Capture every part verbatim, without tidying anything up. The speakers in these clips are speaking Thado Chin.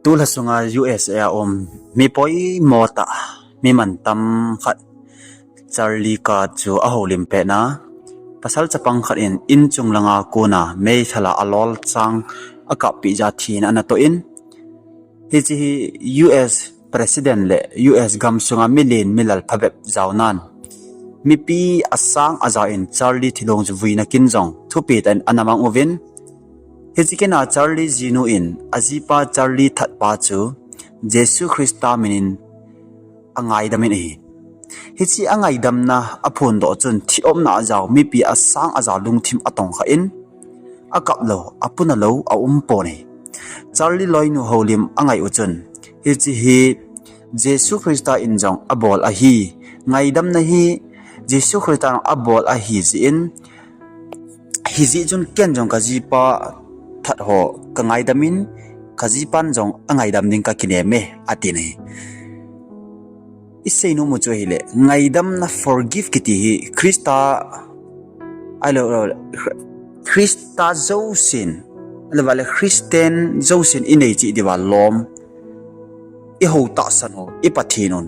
Tulha sunga U S A a um mi poimo tah, mi mantam khat Charlie Kirk chu ahoulim petna, pasal chapang khat in inchung langa kona meithal a alol chang akappeh jeh a thina ana toh in, hiche hi U S President le U S gam sunga milen milal phabep jaonan, mipi asang aja in Charlie thilong chu vuina kin jong thupi tah in ana mang uvin, hiche kin a Charlie jinu in ajipa Charlie thatpa chu Jesu Christa min in angaidam in ahi. Hiche angaidamna aphondoh chun thi umna a jao mipi asang aja lungthim atongkha in, akap lou, apuna lou aum pon ahi. Charlie loinu houlim angai u chun, hiche hi Jesu Christa in jong abol ahi. Ngaidamna hi Jesu Christa in abol ahi jeh in, hijeh chun ken jong kajipa that ho kangaidam in, kajipan jong angaidam ding kakinem e, atin ahi. Isei nom u chu ahile, ngaidamna, forgive kiti hi Christa, ahilou, Christa jousen, ahilou le Christian jousen inei cheh diuva lom, ihou tahsan u, i Pathen un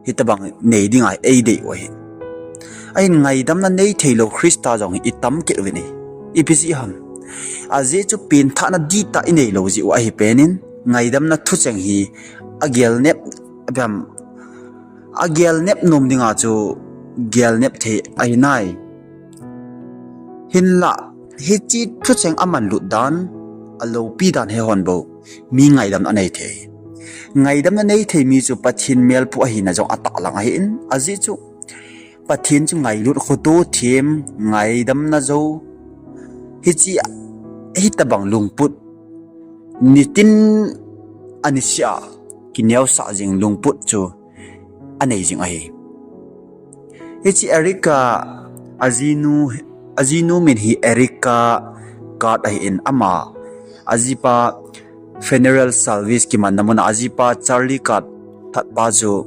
hitobang nei dinga eidei u ahi. Ahin ngaidamna nei theilou Christa jong hi itam kit uvin ahi. Ipi jeh ham? Ajeh chu penthahna dihtah inei lou jeh u ahi pen in, ngaidamna thucheng hi agelnep, agelnep nom dinga chu gelnep thei ahi nai. Hinlah, hiche thucheng amanlut dan, aloupi dan hi hon bou mi ngaidamna anei thei. Ngaidamna nei thei mi chu Pathen melpu ahina jong atahlang ahin, ajeh chu Pathen chu ngailut, khoto them, ngaidamna jou, hiche, hitobang lungput, nitin anisea kineosah jing lungput chu anei jing ahi. Hiche Erica, ajinu, ajinu min hi Erica Kirk ahin, ama ajipa funeral service kimanna muna ajipa Charlie Kirk thatpa chu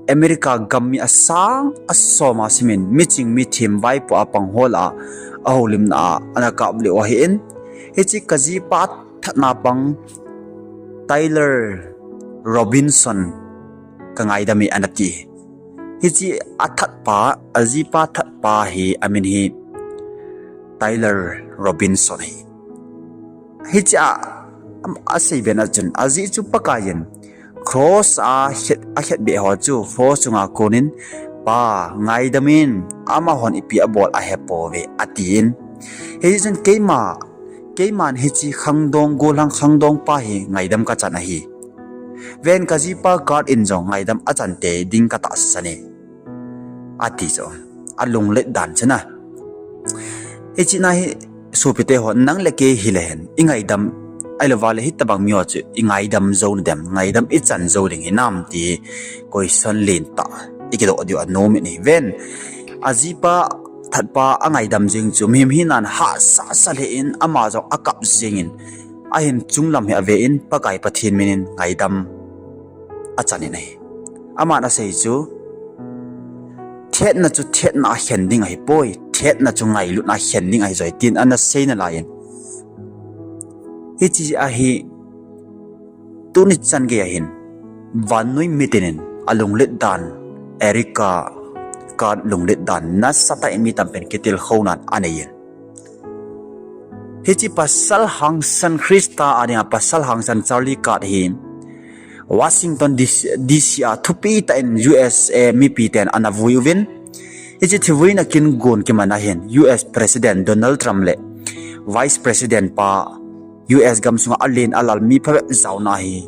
America gam mi asang asoma simin, miching mithem vaipo a pang hol a, ahoulimna a ana kap leu ahin, hiche kajipa thatna pang Tyler Robinson kangaidam e anati. Hiche athatpa, ajipa thatpa hi amin hi Tyler Robinson ahi. Hiche a, asei bena chun, ajeh chu Pakaiyin cross a akhetbeh ho chu cross chunga konin, Pa, ngaidam in, amahon ipi abol ahepouve, atin. Hijeh chun keima, keiman hiche khangdong, gollhang khangdong pa hi ngaidam kachan ahi. Ven, kajipa Kirk in jong ngaidam achan tei ding katahsan e, ati chu. Alunglet dan chuna. Hiche na hi sopite ho, nang le kei hile hen, ingaidam, ahilouva le hitobang mi ho chu ingaidam jou nadem, ngaidam ichan jou ding hinam ti question lentah ikidoh diu anom in ahi. Ven, ajipa thatpa angaidam jeng chu mihem hina'n hahsa sa lheh in, ama jong akap jengin, ahin chunglam hi ave in, Pakai Pathen min in ngaidam achan in ahi. Aman asei chu, thetna chu thetna a khen ding ahipoi, thetna chu ngailutna a khen ding ahi joi, tin ana sei nalaiyin, hiche ahi, tuni chan gei ahin vannoi mitin in alunglet dan, Erica Kirk lunglet dan nasatah in mi tampen kitilkhounan aneiyin, hiche pasal hangsan, Christa a dinga pasal hangsan Charlie Kirk hi Washington D C, D C a thupi tah in U S A mipi ten ana vui uvin, hiche thuvuina kin gon kiman ahin U S President Donald Trump le Vice President pa, U S gam sunga alen alal mi phabep jaona hi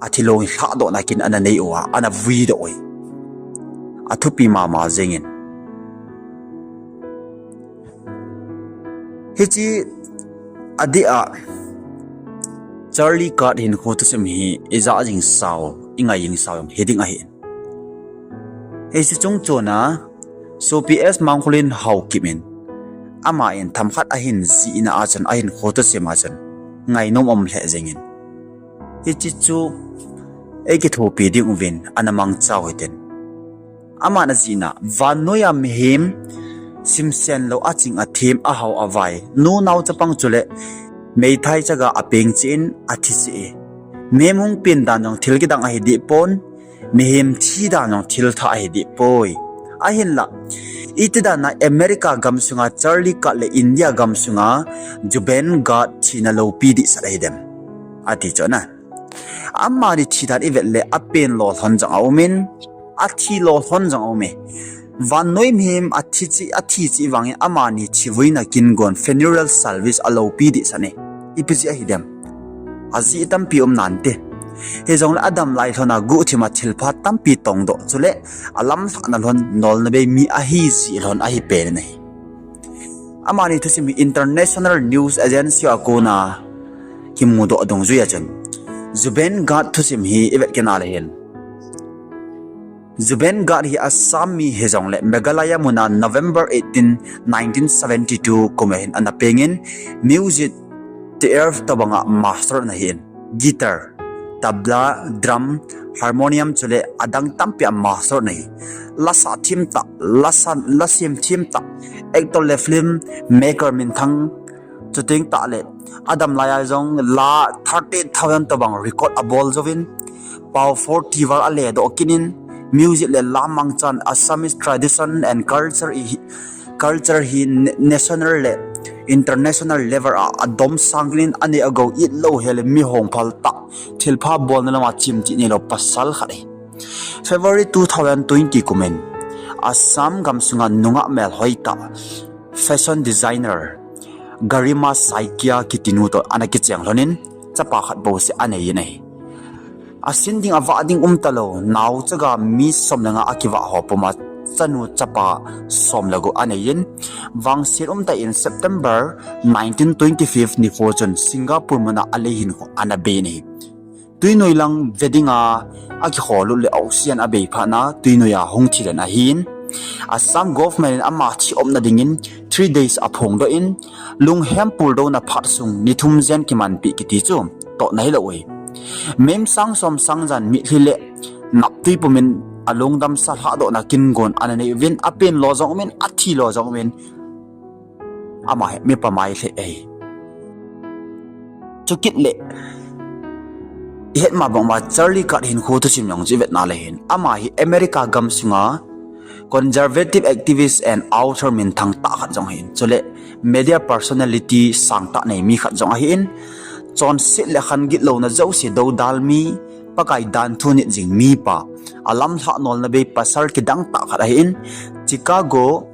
athilong lhahdohna kin ana nei uva, ana vuidoh uve. Athupi mama jengin. Hiche adeh a Charlie Kirk hinkho thusim hi ija jing sao, ingai jing sao hiding ahi. Hiche chungchona sopi S Mangkholin Haokip in, ama in themkhat ahin jihna a chun, ahinkho thusim a chun ngainom um lheh jengin, hiche chu eikithopi ding uvin ana mangchau hitin. Aman ajihna, vannoiya mihem simsen lou, aching athem, ahao avai, nu nao chapang chule meithai chaga apeng cheh in athi cheh e. Mihem hung pen dan jong thil kidang ahi deh pon, mihem thi dan jong thil thah ahi deh poi. Ahinla, iti dan a America gam sunga Charlie Kirk le India gam sunga Zubeen Garg thina loupi dehset ahi dem, ati chu na. Amani thi dan i vet le apen lolhon jong aumin, athi lolhon jong aume. Vannoi mihem athi cheh, athi cheh vangin amani thivuina kin gon funeral service aloupi dehset e. Ipi jeh ahi dem. Ajeh tampi um nante. Hijongle adam lai lhon a guhthim a thilpha tampi tongdoh. Chule alamlhahna lhon nolna bei mi ahi jeh lhon ahi pen ahi. Amani thusim hi International News Agency a kona kimudoh dungjui a chun Zubeen Garg thusim hi i vet kit na le hin. Zubeen Garg hi Assam mi hijongle Meghalaya muna November eighteen, nineteen seventy-two kum a hin ana pengin music theatre tobanga master ana hin. Guitar, tabla, drum, harmonium chule adang tampi a master ana hi. Lasa thim tah, lasa, lasem thim tah, actor le film maker minthang, chuteng tah le adam lai a jong la thirty thousand tobang record abol jouvin, pao forty val aledoh kit in, music le la mangchan Assamese tradition and culture i, culture hi na-, national le international level a adom sang kit in, anei agou it lou hel mi hongphal tah, thilpha bolna lama chimtih neilou pasal khat ahi. February two thousand twenty kumin Assam gam sunga nungah melhoi tah fashion designer Garima Saikia kiti nu toh ana kicheng lhonin chapa khat bouseh anei in ahi. Asin ding avah ding umtalou, naochaga mi som le nga akivah ho puma chanu chapa som le gup anei in, vangset umtah in September nineteen twenty-five nikho chun Singapore muna alei hinkho ana bei in ahi. Tuinoi lang ve dinga akikholut le oxygen abei phatna tuinoi a hung thi den ahin, Assam government in ama thi umna dingin three days aphongdoh in, lunghem puldouna phat sung ni thum jen kimanpeh kiti chu tohna hilou ahi. Mem sang som sang jan mitlhi le naptui pumin alungdamsa lhahdohna kin gon ana nei uvin, apen lo jong umin, athi lo jong umin, ama hi mipa mailheh ahi. Chukit le ihet ma bang uva Charlie Kirk hinkho thusim jong chu ivet na le hin, ama hi America gam sunga conservative activist and author minthang tah khat jong ahin, chule media personality sangtah nei mi khat jong ahin, chonset le khan gitlouna jouse doudal mi, Pakai danthu nit jing mipa, alamlhah nolna bei pasal kidang tah khat ahin, Chicago,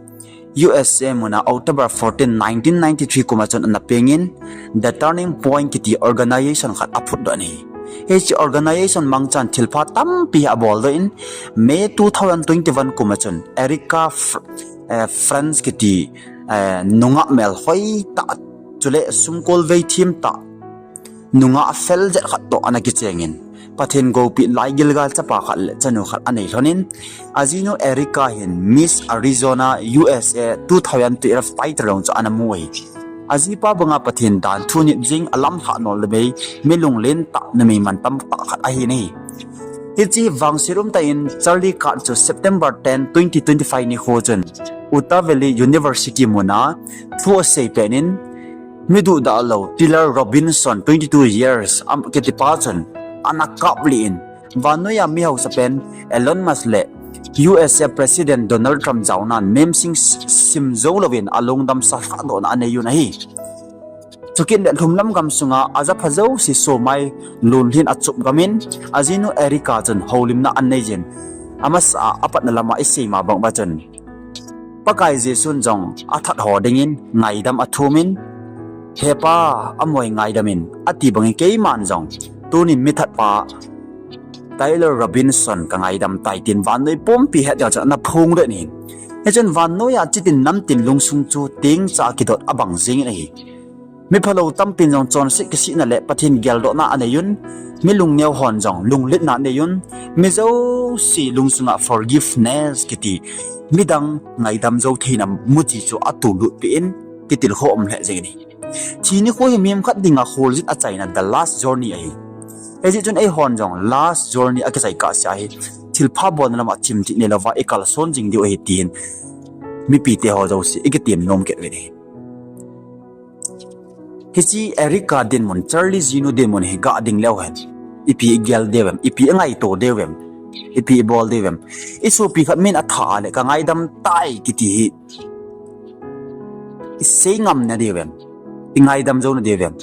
U S A muna October fourteen, nineteen ninety-three kuma chun ana pengin The Turning Point kiti organization khat aphutdoh in ahi. Hiche organization mangchan thilpha tampi aboldoh in, May two thousand twenty-one kuma chun Erika Fr-, eh, Franz kiti, eh, nungah melhoi tah chule sumkol vei thim tah, nungah fel jet khat toh ana kichengin, Pathen goupeh lai gilgal chapa khat le chanu khat anei lhonin, ajinu Erika hin Miss Arizona U S A two thousand twelve title jong chu ana mu ahi. Ajipa banga Pathen danthu nit jing, alamlhah nolna bei, mi lunglen tah, numei mantam tah khat ahin ahi. Hiche vangset umtah in Charlie Kirk chu September ten, twenty twenty-five nikho chun Utah Valley University muna thu asei pen in, mi duhdah lou Tyler Robinson, twenty-two years, am, kitipa chun ana kaplih in, vannoiya mi hausa pen Elon Musk le U S A President Donald Trump jaonan memsing s-, sim jou louvin alungdamsa lhahdohna anei un ahi. Chukit le lhumlam gam sunga ajapha jouse somai lunlhin achup gamin, ajinu Erika chun houlimna anei jin, amasa a apatna lama isei ma bang uva chun, Pakai Jesun jong athat ho dingin ngaidam athumin, He Pa, amoi ngaidamin, ati bangin keiman jong tunin mithatpa Tyler Robinson kangaidam tai tin vannoi pumpi het jong chun ana phongdoh in ahi. Hichun vannoiya chitin namtin lungsung chu tengcha kidot abang jengin ahi. Miphalou tampin jong chonset kisihna le Pathen geldohna anei un, mi lungneo hon jong lunglhahna anei un, mi jouse lungsunga forgiveness kiti, midang ngaidam jou theina muchi chu atoh lutpeh in, kitilkhou um lheh jengin ahi. Thi nikho hi mihem khat dinga kholjin achaina The Last Journey ahi. Hijeh chun eihon jong Last Journey akichai kahsea hi, thilpha bolna lama chimtih neilouva ikalson jing diu ahi tin mipite ho jouse ikitem nom kit uvin ahi. Hiche Erika dinmun, Charlie jinu dinmun hi ga ding leu hen, ipi igel diu em, ipi ingaito diu em, ipi ibol diu em. Isopi khat min atha le kangaidam tai kiti hi isei ngam nadiu em, ingaidam jou nadiu em.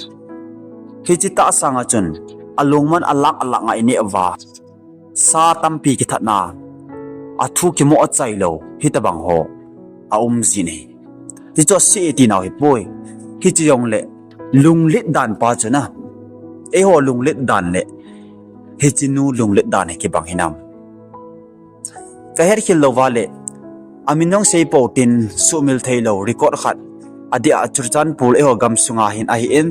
Hiche tah sanga chun alungmon alak alak ngai neh uva, sa tampi kithatna, athu kimo achailou hitobang ho aum jin ahi. Hichu asei tinau hipoi. Hiche jongle lunglet dan pa chu na, eiho lunglet dan le hichenu lunglet dan hi kibang hinam? Kahet khel louva le, amin jong seipou tin suhmil theilou record khat, adeh a Churachandpur eiho gamsunga hin ahin,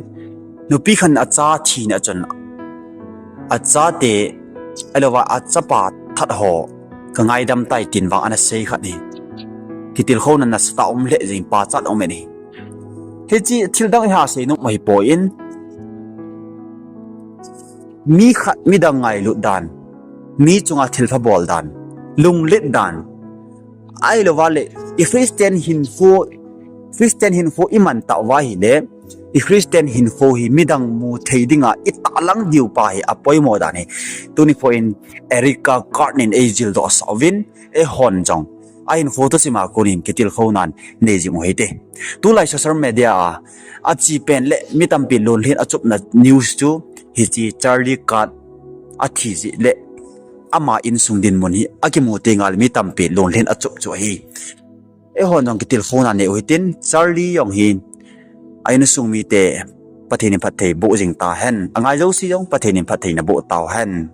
nupi khat in acha thina chun achate, ahilouva achapa that ho kangaidam tai tin vang ana sei khat hi kitilkhouna nasatah um lheh jeng, pachat um in ahi. Hiche thildang iha seinom ahipoi, mi khat midang ngailut dan, mi chunga thilpha bol dan, lunglet dan, ahilouva le i Christian hinkho, Christian hinkho iman tah uva ahile, i Christian hinkho hi midang mu thei dinga itahlang diu pa hi apoimo dan hi tuni nikho in Erika Card in eijildoh sah uvin, eihon jong ahinkho thusim a konin kitilkhounan nei jing u hite. Tulai social media a achepen le mi tampi lonlhin achupna news chu hiche Charlie Kirk athi jeh le ama insung dinmun hi akimu tengle mi tampi lonlhin achup chu ahi. Eihon jong kitilkhouna nei u hitin, Charlie jong hi a insung mite Pathen in phatthei boh jing tahen, angai jouse jong Pathen in phatthei naboh tauhen.